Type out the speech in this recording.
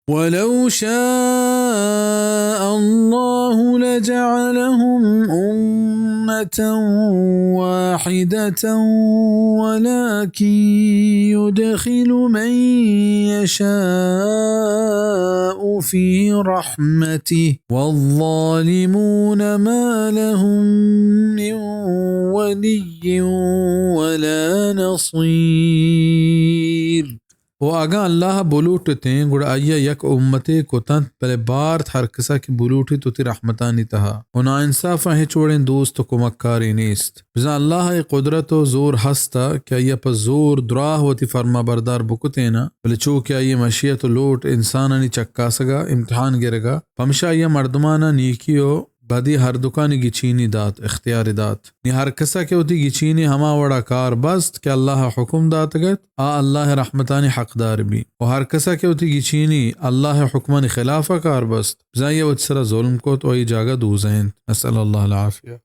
ولو شاء الله لجعلهم أمة واحدة ولكن يدخل من يشاء في رحمته والظالمون ما لهم من ولي ولا نصير. و اگاں اللہ بلوٹتیں، گڑا آئی ء یک امتے کتنت، بلے بارت ہر کسا کہ بلوٹیت وتی رحمتانی تہا۔ و ناانصافاں ہچ وڑیں دوست و کمکارے نیست۔ بزاں اللہ ء قدرت و زور ہست کہ آئی ء پہ زور دراہ وتی فرما بردار بکتیناں، بلے چو کہ آئی ء مشیت و لوٹ انسانانی چکاسگا، امتحان گرگا، پمشا آئی ء مردماناں نیکی و بدی ہر دکانی گچینی دات، اختیار دات۔ نی ہر کسا کہ وتی گچینی ہما وڑا کار بست کہ اللہ ء حکم داتگ ات، آ اللہ ء رحمتانی حقدار بی۔ و ہر کسا کہ وتی گچینی اللہ ء حکمانی خلاف ء کار بست، بزاں آئی ء وتی سرا ظلم کت و آئی جاگہ دوزہ انت۔ نسأل اللہ العافیہ۔